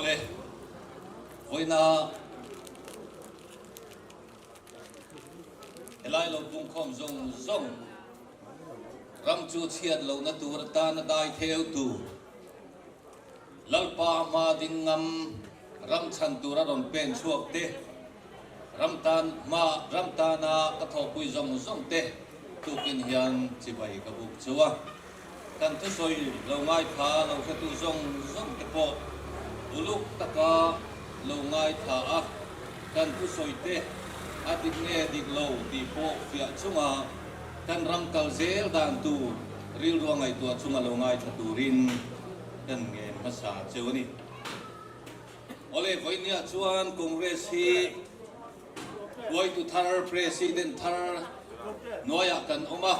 Awle, vawiina helai lo pungkhawm zawng zawng ram chu chhiat lohna tur atana dai theu tu Lalpa hma ding ngam ram chhan tura rawn pen chhuak te, ram tan hma ram tana ka thawhpui zawng zawng te tukin hian chibai ka buk chu a. Kan thusawi lo ngaithla lo hretu zawng zawng te pawh uluk taka lo ngaithla a, kan thusawi te a dik nge dik lo tih pawh fiah chunga kan ram kal zel dan tur rilrua ngaihtuah chunga lo ngaithla turin kan ngen hmasa cheu a ni. Awle, vawinia chuan Congress hi hruaitu thar, President thar hnuaiah kan awm a.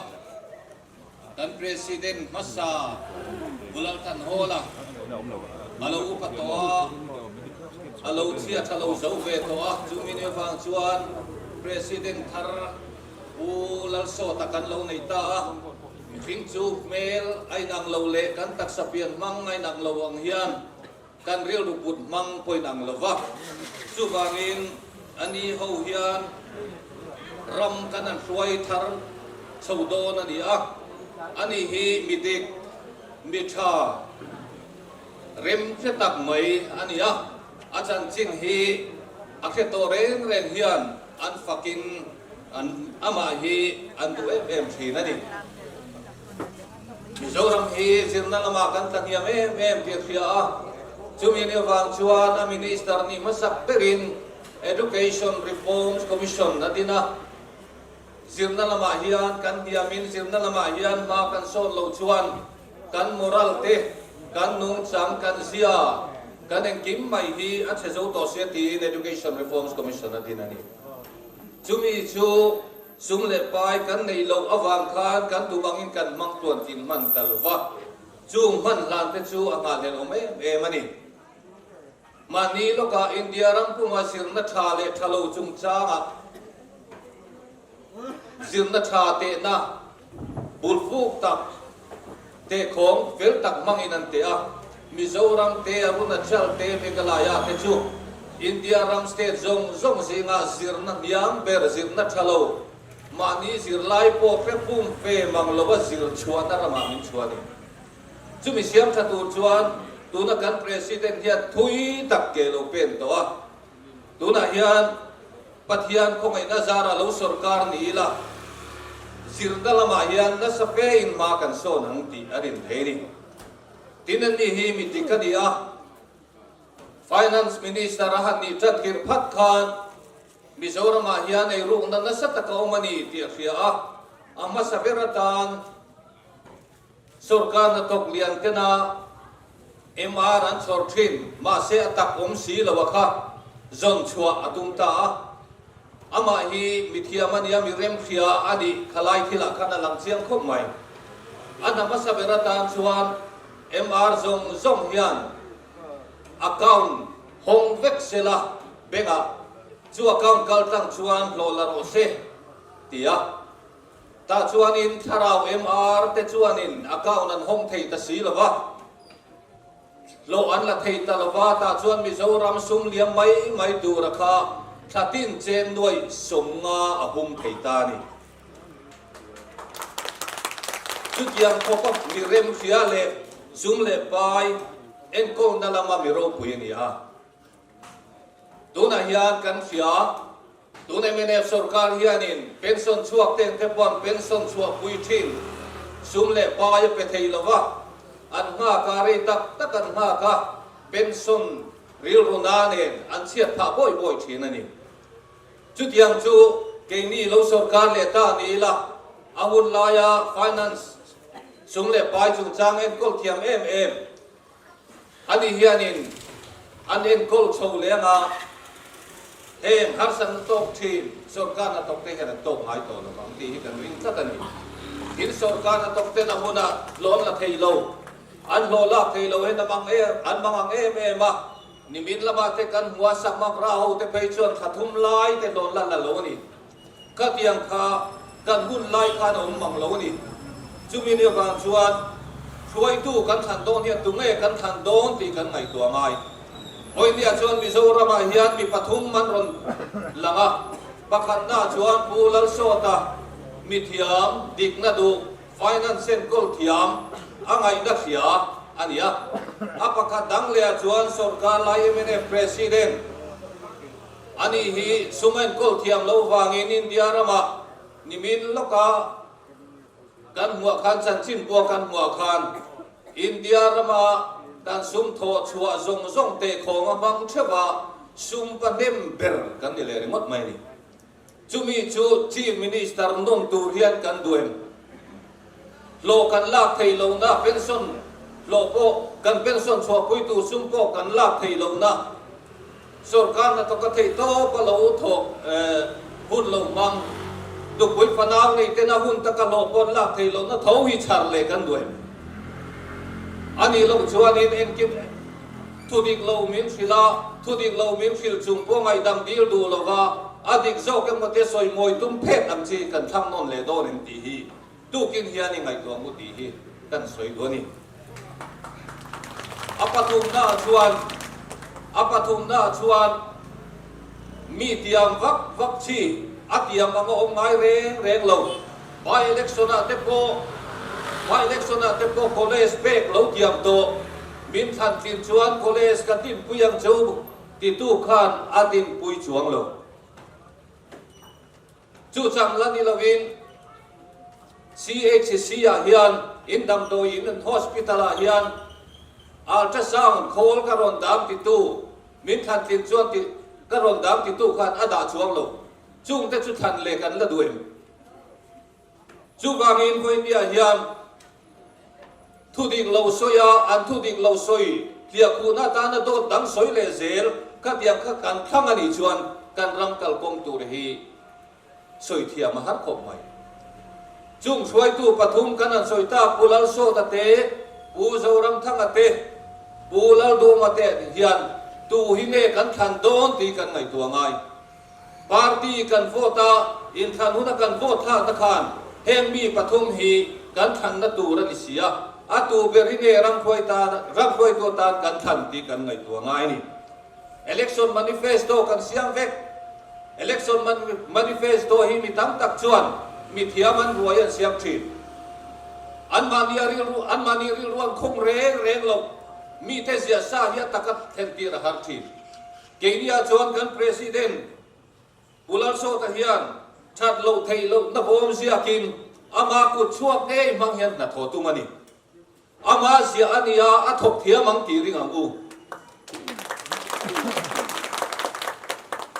Kan President hmasa Bulal Thanhawla a lo upa tawh a, a lo chhia tha lo zo ve tawh a. Chumi ni avang chuan President thar Pu Lalsawta kan lo nei ta a. Mihring chu hmel a inang lo leh kan taksa pian hmang a inang lo ang hian kan rilru put hmang pawh inang lo va. Chuvangin a ni ho hian ram kan han hruai thar chho dawn a ni a. Ani hi mi dik, mi tha, rem hre tak mai a ni a. A chanchin hi a hre tawh reng reng hian an fakin An amah hi an duh em em thin a ni. Mizoram hi zirna lamah kan tla hniam em em tih a hria a, chumi ni avang chuan a Minister nih hmasak berin Education Reforms Commission a din a. Zirna lamah hian kan hniamin zirna lamah hian hma kan sawn loh chuan kan moral te, kan nungchang, kan zia, kan engkim mai hi a chhe zo tawh sia tiin Education Reforms Commission a din a ni. Chumi chu sum leh pai kan neih loh avang khan kan duh angin kan hmang tluan tlin hman ta lo va, chung hman hlan te chu a nghahhlelh awm em em a ni. Mahni lawkah India ram puma zirna tha leh tha lo chungchangah zirna tha tehna bulfuk tak Tehkhawng fel tak hmangin an teh a, Mizoram te, Arunachal te, Meghalaya te chu India ram state zawng zawng zingah zirna hniam ber zirna tha lo, mahni zirlai pawh hre pum fe mang lova zir chhuahna ramah min chhuah a ni. Chumi siam tha tur chuan tuna kan President hian thui tak ke lo pen tawh a, tunah hian Pathian khawngaihna zara lo sawrkar ni ila, zirna lamah hian nasa fe in hma kan sawn ang tih a rin thei a ni. Tin an ni hi mi dik a ni a, Finance Minister a han nih tan tirh phat khan Mizoramah hian eirukna nasa taka awm a ni tih a hria a, a hmasa ber atan Sawrkar hnathawk lian tena MR an chhawr thin, mahse a tak awm si lo a kha zawn chhuah a tum ta a. Amah hi mi thiam a nia, mi remhria a nih khalai thilah khan a lang chiang khawp mai. A hna hmasa ber atan chuan MR zawng zawng hian account hawng vek sela bank-ah chu account kal tlang chuan hlawh la rawh se ti a. Tah chuanin thlarau MR te chuanin account an hawng thei ta si lo va, hlawh an la thei ta lo va, tah chuan Mizoram sum liam mai mai tura kha thla tin chen nuaih 50 a hum thei ta a ni. Chutiang khawpa mi remhria leh zum leh pai enkawlna lama mi ropui a ni a. Tunah hian kan hria. Tun mnf sorkar hianin pension chhuak teng te pawn pension chhuahpui thin sum leh pai a pe thei lo va, an nghak a, rei tak tak an nghak a, pension rilru na nen an chhiat phah bawi bawi thin a ni. Chutiang chu keini lo sorkar leh ta ni ila, a hun laia finance sum leh pai chungchang enkawl thiam em em, Ani hianin an enkawl chho leng a, heng harsatna tawk thin sorkar hnathawk te hian an tawk ngai tawh lo vang tih hi kan ring tlat a ni. Tin, sorkar hnathawk ten a hmunah hlawh an la thei lo, an hlawh lak thei lo hian a mang em, an mang ang em em a, nimin lamah te kan hmu a, Sakmakra ho te phei chuan thla thum lai te hlawh an la la lo a ni. Khatiang kha kan hun lai khan a awm mang lo a ni. Chumi ni avang chuan hruaitu kan thlan dawn hian tunge kan thlan dawn tih kan ngaihtuah ngai. Vawinia chuan Mizoramah hian mi pathum an rawn lang a, pakhatna chuan Pu Lalsawta, mithiam, dikna duh, finance enkawl thiam, a ngaihna hria a ni a. A pakhat dang lehah chuan sawrkar lai mnf President a nih hi sum enkawl thiam loh vangin India ramah nimin lawka Kan hmuah khan chanchin pawh kan hmuah khan India rama kan sum thawh chhuah zawng zawng teh khawng a hmang theuh a, sum pa hnem ber kan ni leh ringawt mai a ni. Chumi chu Chief Minister nawn tur hian kan duh em? Hlawh kan lak theih lohna pension hlawh pawh kan pension chhuahpui tur sum pawh kan lak theih lohna Sorkar hnathawk a theih tawp a lo thawk hun lo hmang. Nupui fanau nei tena hun taka hlawh pawn lak theih lohna tho hi chhar leh kan duh em? A nih loh chuanin engkim thudik lo min hrilh a, thudik lo min hrilh chung pawh ngaihdam dil duh lova a dik zawk emaw te sawi mawi tum phet ang chi kan thlang nawn leh dawn em tih hi tukin hian i ngaihtuah ngu tih hi kan sawi duh a ni. A pathumna chuan a pathumna chuan mi tiam vak vak chi a tiam ang a awm ngai reng reng lo. By election ah te pawh by election ah te pawh college pek lo tiam tawh min thlan tlin chuan college ka dinpui ang cheu titu khan a dinpui chuang lo. Chu chang la ni lovin CHC ah hian in damdawi in hospital ah hian ultrasound khawl ka rawn dam titu min thlan tlin chuan ti ka rawn dam titu khan a dah chuang lo. Chungte chu thlan leh kan la duh em? Chuvangin Vawinia hian Thudik lo sawi a, an thudik lo sawi tliahkhuhna atana dawt dang sawi leh zel khatiang kha kan thlang a nih chuan kan ram kalkawng tur hi sawi thiam a har khawp mai. Chung hruaitu pathum kan han sawi tak Pu Lalsawta te, Pu Zoramthanga te, Pu Lalduma te hian tu hi nge kan thlan dawn tih kan ngaihtuah ngai. Party kan vote a, inthlan huna kan vote thlakna khan heng mi pathum hi kan thlanna tur a ni si a, a tu ber hi nge ramhruai tan, ramhruaitu atan kan thlan tih kan ngaihtuah ngai a ni. Election manifesto kan siam vek. Election manifesto hi mi tam tak chuan mi thiam an ruai an siam thin. Anmahni a rilru, anmahni rilru an khung reng reng lo. Mite ziah sa hi a taka thlentir a har thin. Keiniah chuan kan President Pu Lalsawta hian that loh theih lohna bawm ziakin ama kut chhuak ngei hmang hian hna thawh tum a ni. Ama ziah a nia, a thawk thiam ang tih ring ang u.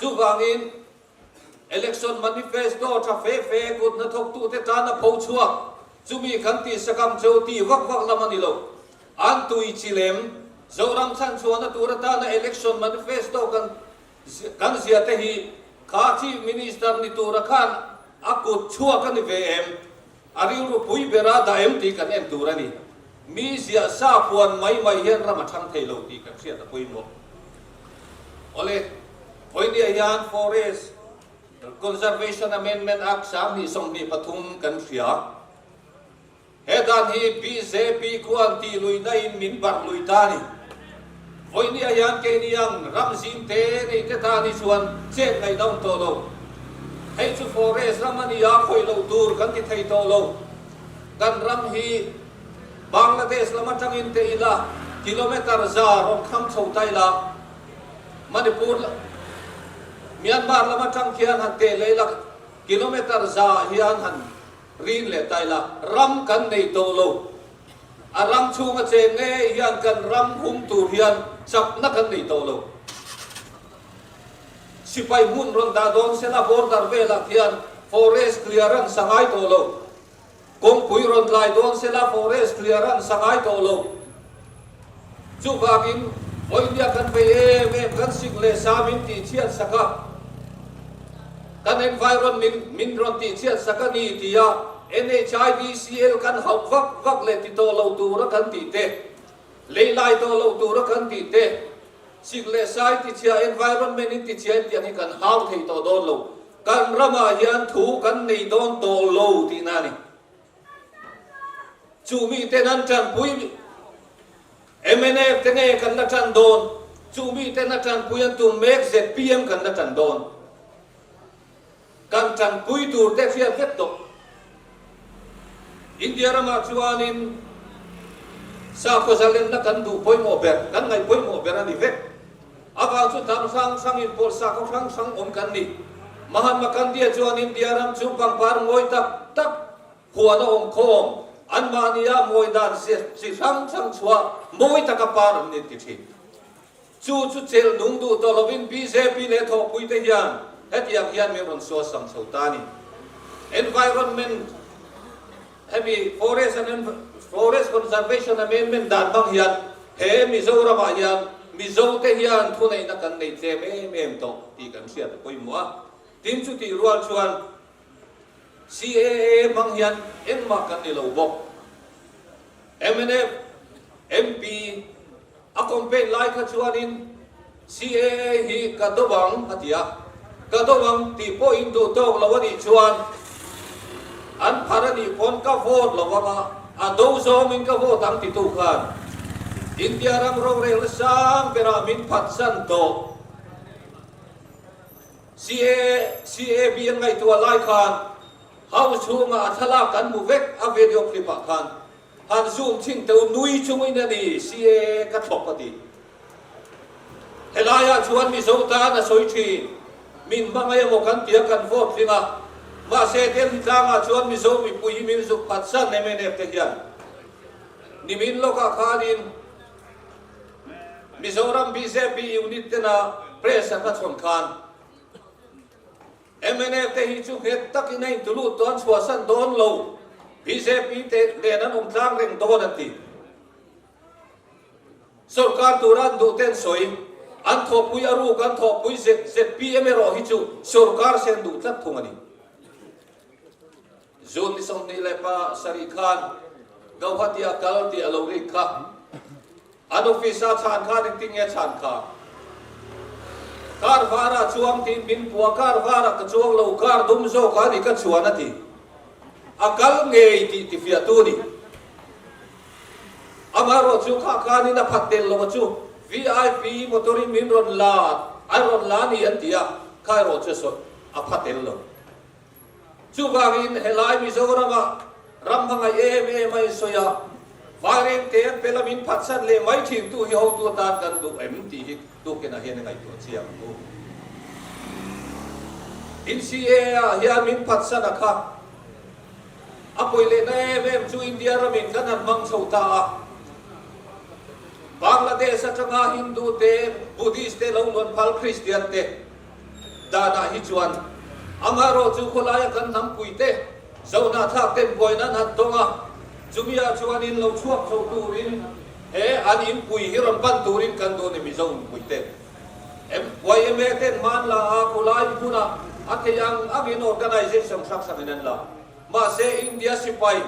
Chuvangin Election Manifesto tha fe fe kut hnathawktute tan a pho chhuak. Chumi kan tihsak ang cheu tih vak vak lam a ni lo. An tui chi lem, Zoram chhanchhuahna tur atana Election Manifesto kan kan zia te hi kha Chief Minister ni tura khan a kut chhuak a ni ve em? A rilru pui bera dah em tih kan en tur a ni. Mi ziah sa puan mai mai hian ram a thang thei lo tih kan hriat a pawimawh. Awle, vawinia hian Forest Conservation Amendment Act 2023 kan hria. He dan hi bjp khuan tih luihna in min barh lui ta a ni. Vawinia hian keini ang ram zim te nei te tan hi chuan chet ngaih dawn tawh lo. Hei chu forest ram a ni a, khawih loh tur kan ti thei tawh lo. Kan ram hi Bangladesh lam atangin te ila kilometer za rawn kham chho ta ila, Manipur, Myanmar lam atang khian han teh leh ila kilometer za hian han Rin leh Taila ram kan nei tawh lo. A ram chhunga cheng ngei hian kan ram hum tur hian chakna kan nei tawh lo. Sipai hmun rawn dah dawn sela border velah khian forest clearance a ngai tawh lo. Kawngpui rawn tlai dawn sela forest clearance a ngai tawh lo. Chuvangin vawinia kan vei em em kan sik leh sa min tihchhiat sak a, kan environment min rawn tihchhiat sak a ni tia NHIDCL kan hauh vak vak leh ti tawh lo tura kan tih te, lei lai tawh lo tura kan tih te, sik leh sa i tichhia, environment in tichhia in tih ang hi kan hau thei tawh dawn lo. Kan ramah hian thu kan nei dawn tawh lo tihna a ni. Chu miten an tanpui mnf te nge kan la tan dawn? Chu miten a tanpui an tum mek zpm kan la tan dawn. Kan tanpui tur te hriat vek tawh. India ramah chuanin sakhaw zalenna kan duh pawimawh ber, kan ngaih pawimawh ber a ni vek. Avang chu hnam hrang hrang inpawlh sakhaw hrang hrang awm kan ni. Mahatma Gandhi-a chuan India ram chu pangpar mawi tak tak huan a awm khawm, anmahnia mawi dan chi hrang hrang chhuah mawi taka par an ni ti thin. Chu chu chelh nung duh tawh lovin bjp leh thawhpuite hian hetiang hian min rawn suasam chho ta a ni. Environment hemi Forest and Forest Conservation Amendment dan hmang hian he Mizoramah hian Mizote hian thuneihna kan nei tlem em em tawh tih kan hriat a pawimawh a. Tin chutih rual chuan CAA hmang hian engmah kan ni lo bawk. Mnf MP a campaign lai kha chuanin CAA hi ka do ang a ti a, ka do ang tih pawh in duh tawk lo a nih chuan an phar a nih pawn ka vote lo ang a, a do zawngin ka vote ang titu khan India ram rorelna sang berah min phatsan tawh. CAA, CAB an ngaihtuah lai khan House chhungah a thlalak kan hmu vek a video clip ah khan han zoom chhin teu nui chungin a ni CAA ka thlawp a ti. Helaiah chuan Mizo tan a sawi thin, min hmangaih emaw kan tia kan vote tling a, mahse Delhi tlangah chuan Mizo mipui hi min zuk phatsan mnf te hian nimin lawkah khanin Mizoram bjp unit tena press an hmachhawn khan mnf te hi chu nghet takin a intulut dawn chhuahsan dawn lo, bjp te nen an awm tlang reng dawn an ti. Sorkar tura an duh ten sawi, an thawhpui a ruk an thawhpui zpm erawh hi chu sorkar sen duh tlat thung a ni. June ni 27 khan Gauhati a kal tih a lo rik kha. An office a chhan khan engtin nge chhan kha? Car var ah chuang tiin min pua, car var ah ka chuang lo, car dum zawk ah ni ka chuan a ti. A kal ngei tih tifiahtu a ni. Amaherawh chu kha khanin a phat tel lo a chu VIP motor in min rawn la, an rawn la a ni an ti a, kha erawh chu a phat tel lo. Chuvangin helai Mizoramah ram hmangaih em em a insawi a, Vairengte an pe lamin phatsan leh mai thintu hi hotu atan kan duh em tih hi tukinah hian i ngaihtuah chiang ang u. NCAA ah hian min phatsan a kha. A pawi lehna em em chu India ramin kan han hmang chho ta a. Bangladesh atanga Hindu te, Buddhist te lo luan phal Christian te, Danah hi chuan amaherawh chu khawlaia kan hnampuite zohnahthlak ten buaina an han tawng a, chumiah chuan in lo chhuak chho turin he an inpui hi rawn pan turin kan duh a ni Mizo inpuite. YMA ten hma an la a, khawlai hmunah a theih ang angin organisation hrang hrangin an la. Mahse India sipai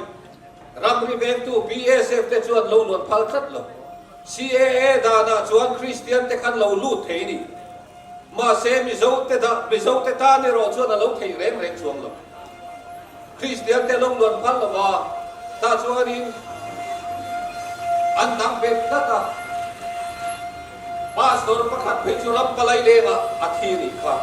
ramri vengtu BSF te chuan lo luan phal tlat lo. CAA danah chuan Kristian te khan lo lut thei ni. Mahse, Mizote dah, Mizote tan erawh chuan a lo theih reng reng chuang lo. Kristiante lo luan phal lo va, tah chuanin an dang bet tlat a. Pastor pakhat phei chu ram palai lengah a thi nih kha.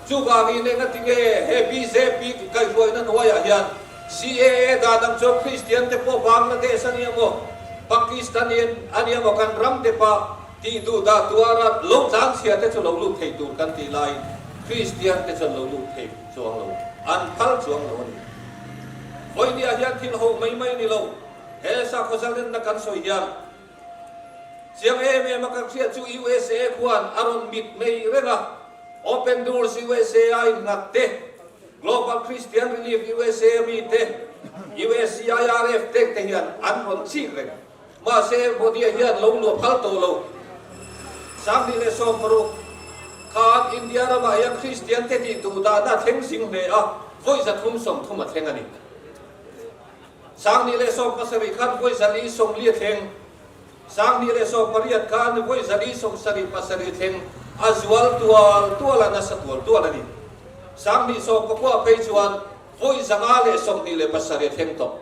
Chuvangin engatinge he bjp kaihhruaina hnuaiah hian CAA dan ang chuan Kristiante pawh Bangladesh a nia maw, Pakistan a nia maw kan ram te pah Tih duh dah tuara lo tlangchhia te chu lo lut thei tur kan tih laiin Kristian te chuan lo lut thei chuang lo, an phal chuang lo a ni. Vawinia hian thil ho mai mai ni lo, he sakhaw zalenna kan sawi hian chiang em em a kan hriat chu USA khuan a rawn mit mai reng a, Open Doors USA a innghat te, Global Christian Relief USA mi te, USCIRF te te hian an rawn chik reng. Mahse, Modi-a hian lo luah phal tawh lo. 2016 khan India ramah hian Kristian te tih duh dahna a thleng zing hle a, vawi 330 a thleng a ni. 2017 khan vawi 440 a thleng. 2018 khan vawi 477 a thleng. A zual tual tual a, nasa tual tual a ni. 2019 phei chuan vawi 527 a thleng tawh.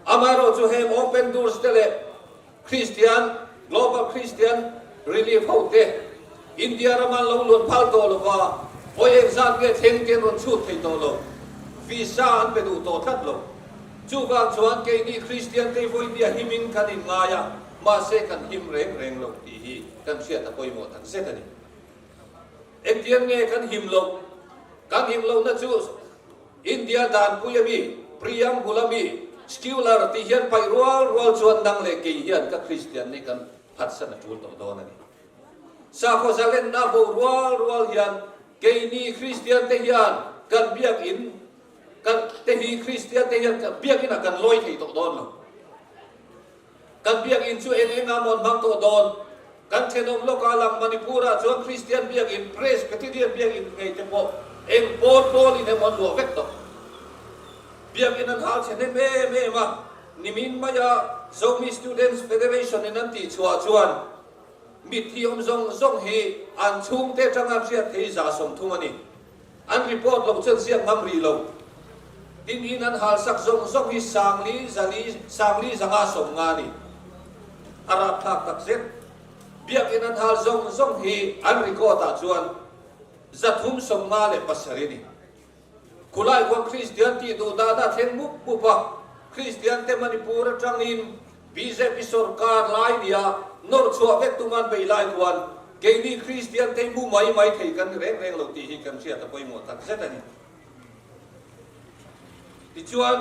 Amaherawhchu heng Open Doors te leh Christian, Global Christian Relief ho te India rama an lo luan phal tawh lo va, vawi engzat nge thleng te an rawn chhut thei tawh lo, visa an pe duh tawh tlat lo. Chuvang chuan keini Kristian te vawi nia himin kan inngai a, mahse kan him reng reng lo tih hi kan hriat a pawimawh tak zet a ni. Engtiang nge kan him loh? Kan him lohna chu India danpui ami, preamble ami, scular tih hian paih rual rual chuan nang leh kei hian ka Kristian nih kan phatsan a tul tawh dawn a ni. Sakhaw zalenna bo rual rual hian keini Kristian te hian kan biakin kan te hi Kristian te hian biakin ah kan lawi thei tawh dawn lo. Kan biakinn chu eng eng a mawn hmang tawh dawn? Kan thenawm lawka lang Manipur-ah chuan Kristian biakinn, Presbyterian biakinn ngei te pawh eng pawl pawlin emaw an luah vek tawh. Biakinn an hal chhe hnem em em a, nimin maia Zomi Students Federation in an tihchhuah chuan mitthi awm zawng zawng hi an chhungte atanga hriat thei 30 a ni. An report loh chuan ziak ngam rih lo. Tin in an hal sak zawng zawng hi sangli zali sangli zanga 50 a ni. A rapthlak tak zet. Biakinn an hal zawng zawng hi an record ah chuan 357 a ni. Khulai khuan Kristian tih duh dan a thleng mup mup a, Kristian te Manipur atangin Bjp sorkar lai nia nawr chhuah vek tum an beih lai khuan keini Kristian te mu mai mai thei kan ni reng reng lo tih hi kan hriat a pawimawh tak zet a ni. Tichuan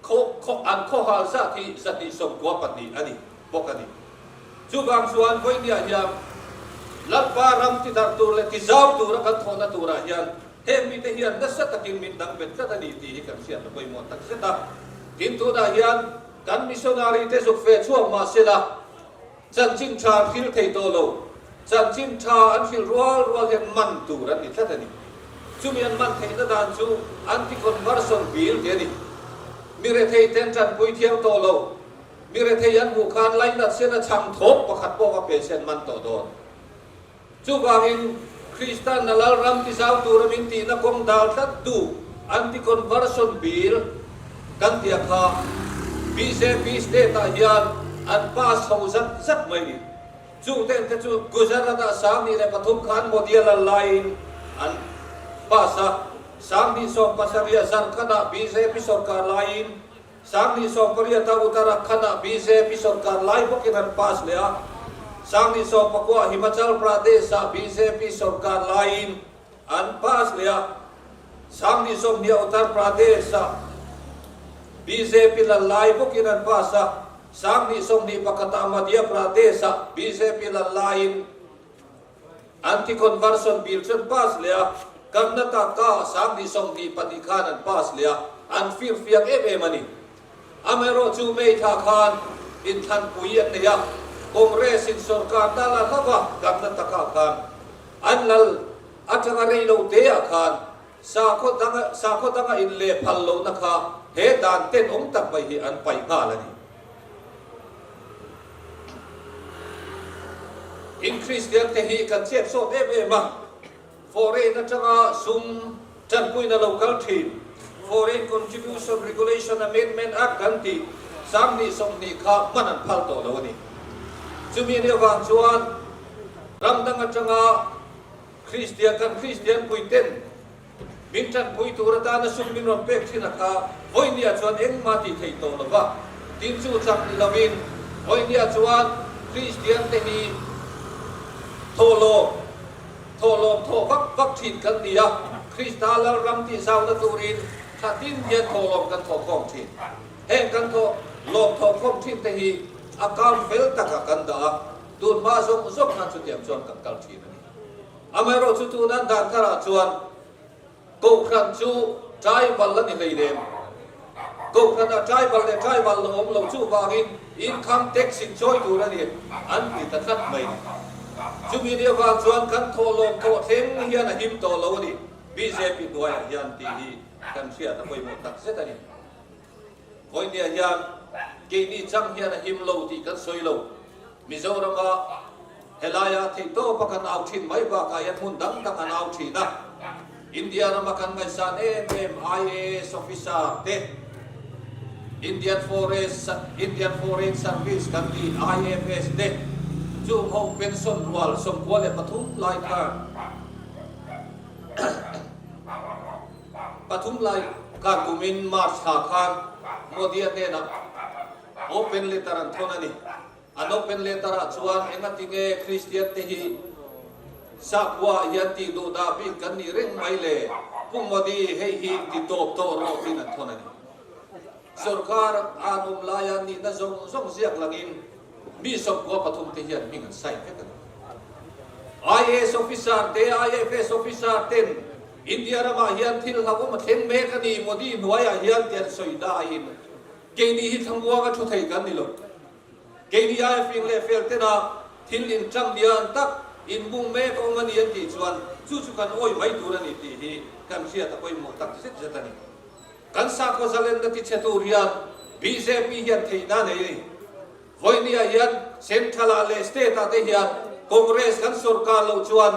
khaw khaw an khawhal zat hi 292 a ni bawk a ni. Chuvang chuan vawinia hian Lalpa ram tidarh tur leh tizau tura kan thawhna turah hian Heng mite hian nasa takin min dang bet tlat a ni tih hi kan hriat a pawimawh tak zet a. Tin, tunah hian kan missionary te zuk ve chhuak mah sela, chanchin tha an hrilh thei tawh lo. Chanchin tha an hrilh rual rual hian man tur an ni tlat a ni. Chumi an man theihna dan chu anti-conversion bill tih a ni. Mi rethei ten tanpui thiam tawh lo. Mi rethei an hmuh khan lainat sena chhang thawk pakhat pawh va pe se an man tawh dawn. Chuvangin, Krista'n a Lalram tizau tura min tihna kawng dal tlat duh Anti-Conversion Bill kan tia kha bjp state-ah hian an pass ho zat zat mai ni. Chung ten te chu Gujarat-ah 2003 khan Modi a lal laiin an pass a, 2017 Jharkhand-ah bjp sorkar laiin 2018 a Uttarakhand-ah bjp sorkar lai bawkin an pass leh a, 2019 Himachal Pradesh-ah bjp sorkar laiin an pass leh a, 2020 Uttar Pradesh-ah bjp lal lai bawkin an pass a, 2021 ah Madhya Pradesh-ah bjp lal laiin Anti-conversion bill chu an pass leh a, Karnataka 2024 khan an pass leh a, an firfiak em em a ni. Amaherawh chu May thla khan inthlanpui an nei a, Congress in sorkar ta la hlauh a, Karnataka khan an lal atanga rei lo te ah khan sakhaw danga sakhaw danga inleh phal lohna kha he dan tenawm tak mai hi an paih nghal a ni. In Kristian te hi kan chep sawt em em a, foreign atanga sum tanpuina lo kal thin, Foreign Contribution Regulation Amendment Act kan tih 2020 kha hman an phal tawh lo a ni. Chumi anih avang chuan ram dang atanga Kristian kan Kristian puiten Min tanpui tur atana sum min rawn pek thin a kha vawinia chuan engmah tih theih tawh lo va, tin chu chak ni lovin vawinia chuan Kristian te hi thawhlawm thawhlawm thawh vak vak thin kan ni a, Krista Lalram tih zauna turin tha tin hian thawhlawm kan thawhkhawm thin. Heng kan thawh lawm thawhkhawm thin te hi account fel takah kan dah a, tun hma zawng zawng khan chutiang chuan kan kal thin a ni. Amaherawh chu tuna dan tharah chuan Kohhran chu tribal a ni hleinem. Kohhranah tribal leh tribal lo awm lo chuvangin income tax in chawi tur a ni an ti ta tlat mai. Chumi ni avang chuan kan thawhlawm thawh thleng hian a him tawh lo a ni bjp hnuaiah hian tih hi kan hriat a pawimawh tak zet a ni. Vawinia hian keini chang hian a him lo tih kan sawi lo. Mizorama helaia theihtawpa kan au thin mai bakah hian hmun dang dang an au thin a. India rama kan ngaihsan em em IAS officer te. Indian Forest Indian Foreign Service kan tih IFS te chung ho pension rual 93 lai khan pathum lai khan kumin March thla khan Modi-a hnenah open letter an thawn a ni. An open letter ah chuan engati nge Kristian te hi sakhua ah hian tih duh dah bik kan nih reng mai le? Pu Modi hei hi ti tawp tawh rawh tiin an thawn a ni. Sorkar an awm laia nihna zawng zawng ziak langin mi 93 te hian hming an sign vek a ni. IAS officer te, IFS officer ten India ramah hian thil hlauhawm a thleng mek a ni Modi hnuaiah hian ti an sawi daiin keini hi thlamuanga thu thei kan ni lo. Keini aia fing leh fel tena thil inṭang lian tak inbung mek a awm a ni an tih chuan chu chu kan awih mai tur a ni tih hi kan hriat a pawimawh tak zet zet a ni. Kan sakhaw zalenna tichhe tur hian bjp hian theihna a nei a ni. Vawinia hian Central ah leh State ah te hian Congress kan sorkar loh chuan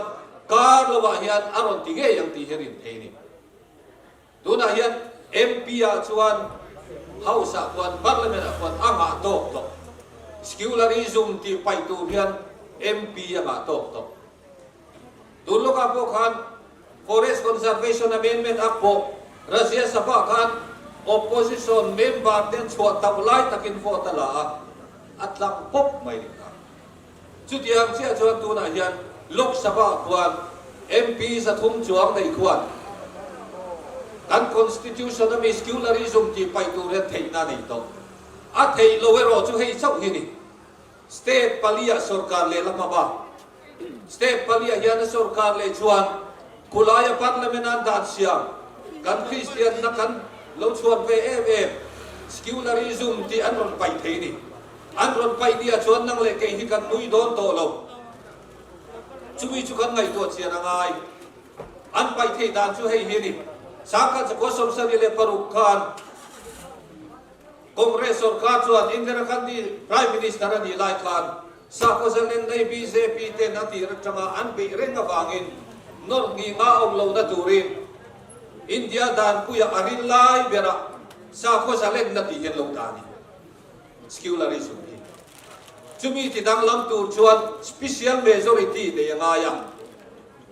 kar lovah hian a rawn ti ngei ang tih hi rin thei a ni. Tunah hian MP ah chuan House ah khuan Parliament ah khuan a ngah tawk tawh. Secularism tih paih tur hian MP a ngah tawk tawh. Tun lawkah pawh khan Forest Conservation Amendment Act pawh Rajya Sabha khan Opposition member te an chhuah tauh lai takin vote a la a, a tlang pawp mai nih kha. Chutiang chiah chuan tunah hian Lok Sabha khuan MP 300 chuang nei khuan kan Constitution a mi secularism tih paih tur hian theihna a nei tawh. A theih lo erawh chu hei chauh hi ni. State pali ah sorkar leh la hmaba. State pali ah hian a sorkar leh chuan khulaia Parliament an dan siam kan Kristian na kan lo chhuan ve em em secularism tih an rawn paih thei ni. An rawn paih nia chuan nang leh kei hi kan nui dawn tawh lo. Chumi chu kan ngaihtuah chian a ngai. An paih theih dan chu hei hi a ni. Sangkhat zakua 76 khan Congress sorkar chuan Indira Gandhi Prime Minister a nih lai khan sakhaw zalennei bjp ten a tir atanga an beih reng avangin nawrh hnih nga awm lohna turin India danpuia a rin lai berah sakhaw zalenna tih hian lo dah a ni. Secularism hi chumi ti danglam tur chuan special majority nei a ngai a,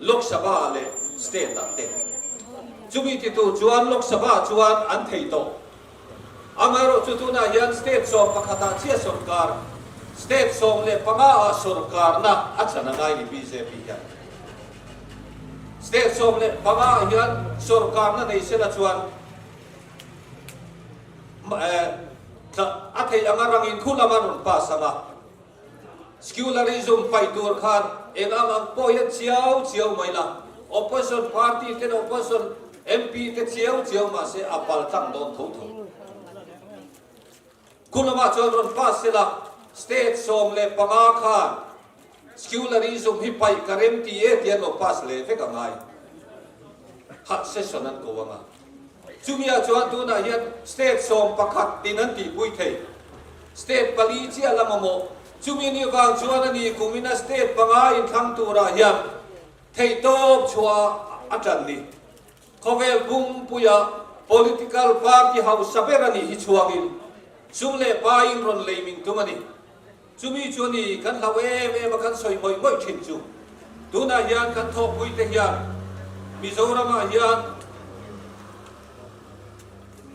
Lok Sabha leh State ah te. Chumi ti tur chuan Lok Sabha chuan an thei tawh. Amaherawhchu tunah hian State 11 ah chiah sorkar, State 15 ah sorkarna a chan a ngai ni bjp hian. State 15 ah hian sorkarna nei sela chuan A theih anga rangin khu lama rawn pass ang a, secularism paih tur khan eng ang ang pawh hian chiau chiau mai la, opposition party ten opposition MP te chiau chiau mah se a pal tlang dawn tho tho. Khu lamah chuan rawn pass sela state 15 khan secularism hi paih ka rem ti e ti an lo pass leh vek a ngai. Hah session an ko ang a. Chumi-ah chuan tunah hian state 11 tin an tihpui thei. State pali chiah la mamawh. Chumi nih vang chuan a ni kumina state panga inthlang turah hian theihtawp chhuah a tan ni. Khawvel pumpuia political party hausa ber a nih hi chhuangin sum leh pain rawn lei min tum a ni. Chumi chu a ni, kan hlau em em a kan sawi ngawih ngawih thin chu. Tunah hian kan thawkpui te hian Mizoramah hian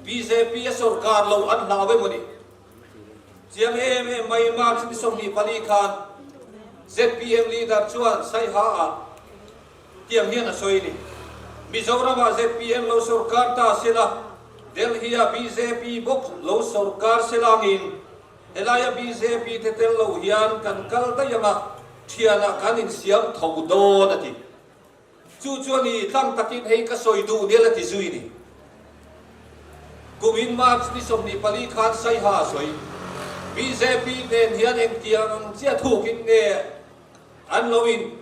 bjp a sorkar lo an hlau emaw ni? Chiang em em mai March ni 24 khan zpm leader chuan Saiha ah tiang hian a sawi a ni. Mizoramah zpm lo sorkar ta sela, Delhi-ah bjp bawk lo sorkar selangin Helaia bjp te tel lo hian kan kal daih ang a, thianah kan insiam tho dawn a ti. Chu chuan i tlang takin hei ka sawi duh nia la ti zui ni. Kumin March ni 24 khan Saiha a sawi. Bjp nen hian engtiang ang chiah thukin nge an lo in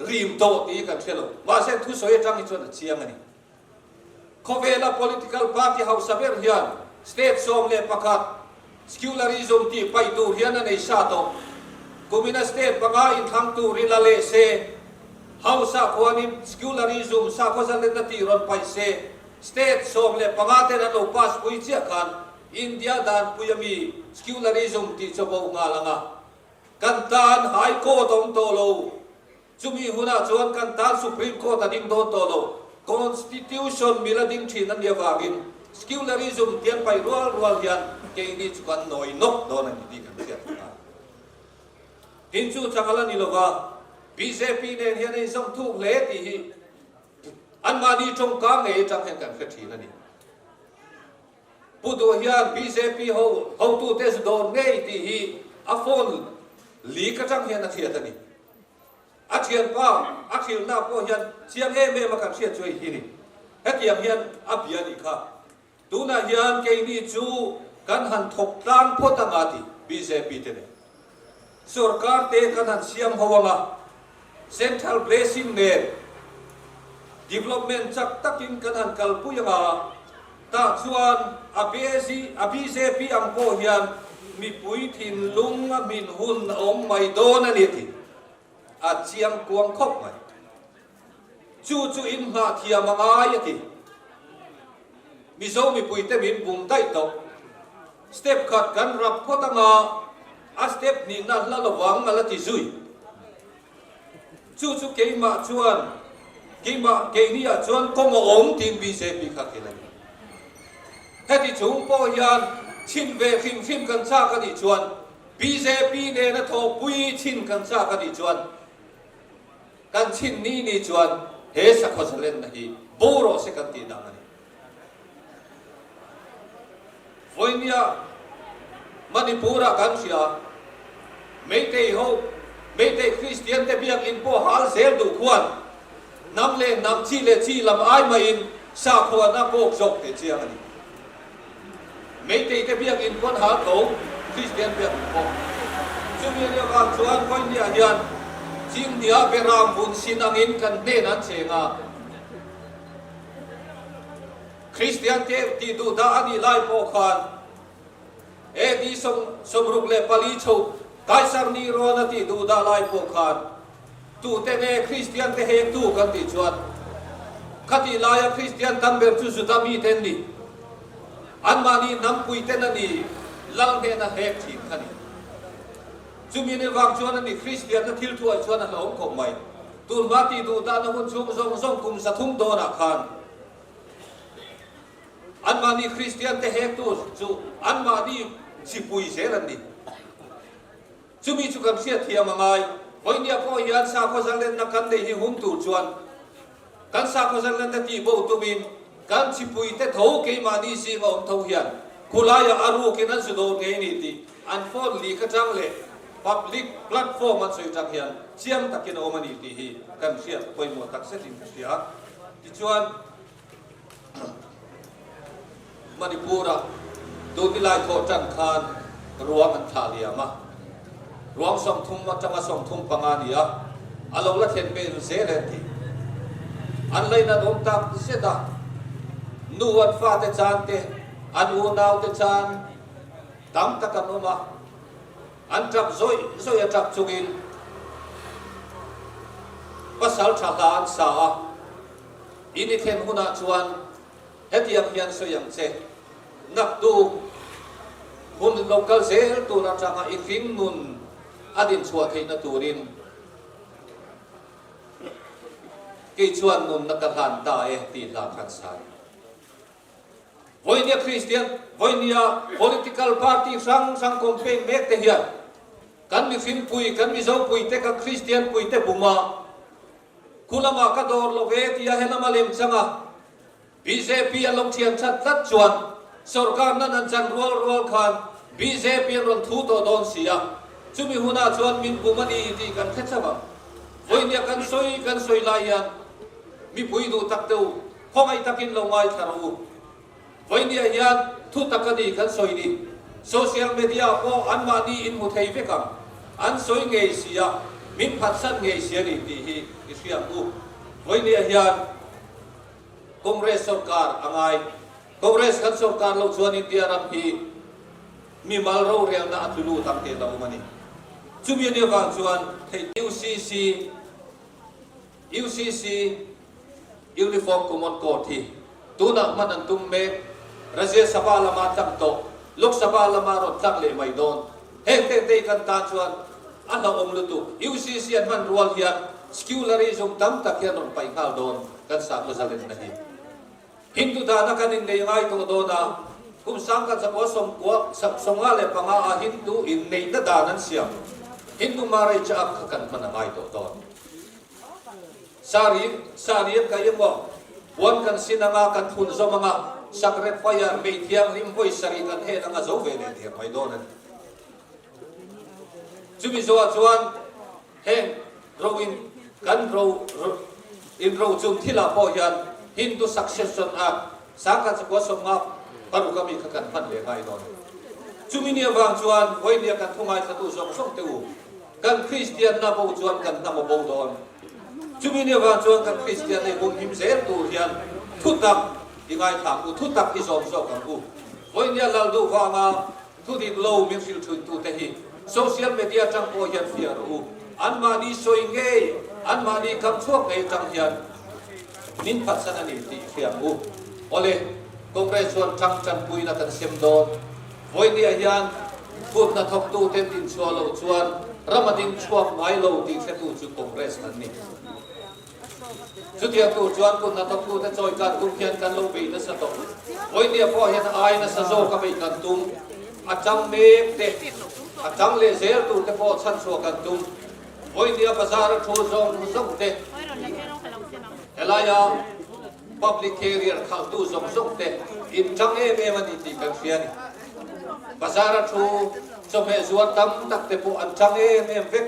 rim tawh tih hi kan hre lo. Mahse thusawi atang hi chuan a chiang a ni. Khawvela political party hausa ber hian state 11 secularism tih paih tur hian a nei sa tawh. Kumina state panga inthlang turin la leh se, House ah khuanin secularism sakhaw zalenna tih rawn paih se, state 15 ten an lo pass pui chiah khan. India danpui ami Secularism tih chu bo nghal ang a, kan tan High Court a awm tawh lo. Chumi hunah chuan kan tan Supreme Court a ding dawn tawh lo. Constitution mil a ding thin a nih avangin Secularism tian paih rual rual hian keini chu kan nawi nawk dawn a ni tih kan hriat nghal. Tin chu chang a la ni lova, bjp nen hian a inzawm thuk hle tih hi anmahni tawngka ngei atang hian kan hre thin a ni. Pu Duh hian bjp ho hotute zu dawr ngei tih hi a phone leak atang hian a hriat a ni. A thianpa a hrilhna pawh hian chiang em em a kan hriat chu hei hi ni. Hetiang hian a bia nih kha. Tunah hian keini chu kan han thawk tlang phawt anga ti bjp te nen. Sorkar te kan han siam ho anga Central blessing nen development chak takin kan han kalpui anga tah chuan a a bjp ang pawh hian mipui thinlung a hmin hun a awm mai dawn a ni tih a chiang kuang khawp mai. Chu chu in nghah thiam a ngai a ti. Mizo mipuite min bum daih tawh. Step khat kan rap phawt anga a step hnihna hla lovang a la ti zui. Chu chu keimah chuan keimah keiniah chuan kawng a awm tiin bjp kha thil a ni. Heti chung pawh hian chhin ve hrim hrim kan chak a nih chuan bjp nena thawhpui chhin kan chak a nih chuan Kan chhin ni ni chuan he sakhaw zalenna hi bo rawh se kan tih dang a ni. Vawinia Manipur-ah kan hria, Meitei ho, Meitei Kristian te biakinn pawh hal zel duh khuan hnam leh hnam, chi leh chi lam ai maiin sakhuana kawk zawk teh chiang a ni. Meitei te biakinn pawn hal tho, Kristian biakinn pawh. Chumi ania vang chuan Vawinia hian Chinghnia Beram vun sin angin kan hnen an cheng a. Kristian te tih duh dah a nih lai pawh khan AD 64 chho Kaisar Neron a tih duh dah lai pawh khan Tute nge Kristian te hektu kan tih chuan khatih laia Kristian tam ber chu Juda mite an ni. Anmahni hnampui ten a ni lal hnena hek thin kha ni. Chumi ni vang chuan a ni Kristianna thil thuai chuan a hlauhawm khawp mai. Tunhma tih duh dahna hun chhung zawng zawng kum 300 dawnah khan anmahni Kristian te hektu chu anmahni chipui zel an ni. Chumi chu kan hriat thiam a ngai. Vawinia pawh hian sakhaw zalenna kan neih hi hum tur chuan kan sakhaw zalenna tih bo tumin kan chipuite tho keimahni zinga awm tho hian khulaiah a rukin an zu dawr ngei ni tih an phone leak atang leh public platform an sawi atang hian chiang takin a awm a ni tih hi kan hriat pawimawh tak zetin ka hria. Tichuan. Manipur-a Tunilai thawh tan khan ruang an thlah liam a, ruang 30 atanga 35 a ni a, a lo la thlen hmel zel e an ti. An lainat awm tak zet a, nu an fate chan te, an unaute chan tam tak an awm a, an tap zawih zawih a tap chungin pasal tha hla an sa a. In i thlen hunah chuan hetiang hian sawi ang che, Naktuk hun lo kal zel tur atanga i hring nun a din chhuah theihna turin kei chuan nunna ka hlan ta e tih hla khan sai. Vawinia Kristian, vawinia political party hrang hrang campaign mek te hian kan mihringpui, kan Mizopui te, kan Kristian pui te buma Khu lamah ka dawr lo ve tia helama lem changa bjp an lo thian that tlat chuan sorkar nan an chan rual rual khan bjp an rawn thu tawh dawn si a, chumi hunah chuan min bum a ni tih kan hre chauh ang. Vawinia kan sawi kan sawi lai hian mipui duh tak deuh khawngaih takin lo ngaithla rawh u. Vawinia hian thu tak a ni kan sawi ni. Social media pawh anmahni in hmu thei vek ang. An sawi ngei si a, min phatsan ngei si a ni tih hi i hriat u. Vawinia hian Congress sorkar a ngai. Congress kan sorkar loh chuan India ram hi mimal rorelna a tlu lut ang tih a lo awm a ni. Chumi a nih avang chuan theih UCC, UCC, Uniform Common Code hi tunah hman an tum mek. Rajya Sabha lama tlang tawh. Lok Sabha lama rawn tlak leh mai dawn. Heng te te kan tan chuan a hlauhawm lutuk. UCC an hman rual hian secularism tam tak hian rawn paih nghal dawn kan sakhaw zalenna hi. Hindu dana kan innei ngai tawh dawn a, kum sangkhat zakua sawmkua 55 ah Hindu inneihna dan an siam. Hindu marriage act kha kan hman a ngai tawh dawn. Sari, sari an kaih emaw, puan kan sin anga kan phun zawm anga, sacred fire, mei thianghlim vawi sarih kan hen anga zo ve leh der mai dawn a ni. Chumi zawhah chuan heng ro in kan ro in ro chung thilah pawh hian Hindu Succession Act 1956 ami kha kan hman leh ngai dawn a ni. Chumi ni avang chuan vawinia kan thu ngaithlatu zawng zawng te u, Kan Kristianna bo chuan kan hnam a bo dawn. Chumi ni avang chuan kan Kristianna i humhim zel tur hian thutak i ngaithla ang u, thutak i zawm zawk ang u. Vawinia lal duh vanga thu dik lo min hrilh thuintute hi social media atang pawh hian fiah rawh u. Anmahni sawi ngei, anmahni kam chhuak ngei atang hian min phatsan a ni tih i hria ang u. Awle, Congress chuan tang tanpuina kan sem dawn. Vawinia hian kut hnathawktuten dinchhuah loh chuan ram a dingchhuak ngai lo tih hretu chu Congress an ni. Chutiang tur chuan kut hnathawktute chawi kan tum hian kan lo bei nasa tawh. Vawinia pawh hian ai nasa zawk a bei kan tum. A tang mek te, a tang leh zel tur te pawh chhanchhuah kan tum. Vawinia bazar a thu zawng zawng te, helaia Public carrier khalhtu zawng zawng te in tang em em a ni tih kan hria a ni. Bazar a thu chawhmeh zuar tam tak te pawh an tang em em vek,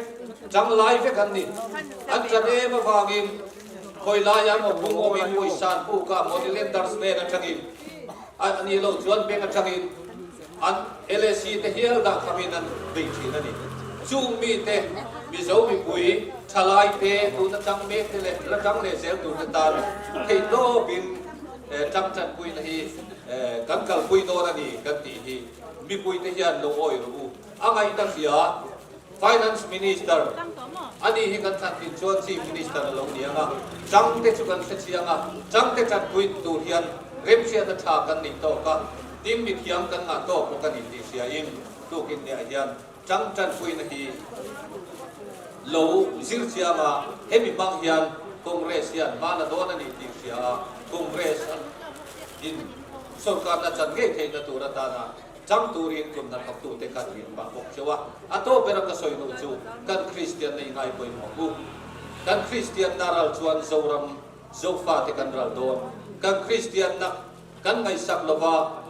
tang lai vek an ni. An tan em avangin khawi laia maw bung awmin pawisa an puk a, money lenders nen atangin a nih loh chuan bank atangin an LAC te hial dah khamin an bei thin a ni. Chung mite Mizo mipui thalai te tuna tang mek te leh la tang leh zel tur te tan theihtawpin tang tanpuina hi kan kalpui dawn a ni kan tih hi mipui te hian lo awi rawh u. A ngaihna hria Finance Minister a nih hi kan thlan thin chuan Chief Minister a lo ni ang a, tang te chu kan hre chiang a, tang te tanpui tur hian remhriatna tha kan nei tawk a, tin mithiam kan ngah tawk bawk a ni tih hriain tukin niah hian Chang tanpuina hi lo zir chiang a, hemi hmang hian Congress hian hma la dawn a ni tih hria a, Congress in sorkarna chan ngei theihna tur atana chang turin kum hnathawktute khan rin pah bawk cheu a. A tawp bera ka sawi hnu chu kan Kristianna i ngai pawimawh u. Kan Kristianna ral chuan Zoram Zofate kan ral dawn. Kan Kristianna kan ngaihsak lova,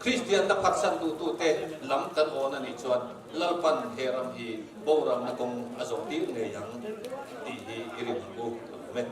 Kristianna phatsan duhtute lam kan awn a nih chuan Lalpan he ram hi boramna kawng a zawh tir ngei ang tih hi i ring ang u. Ka lawm e.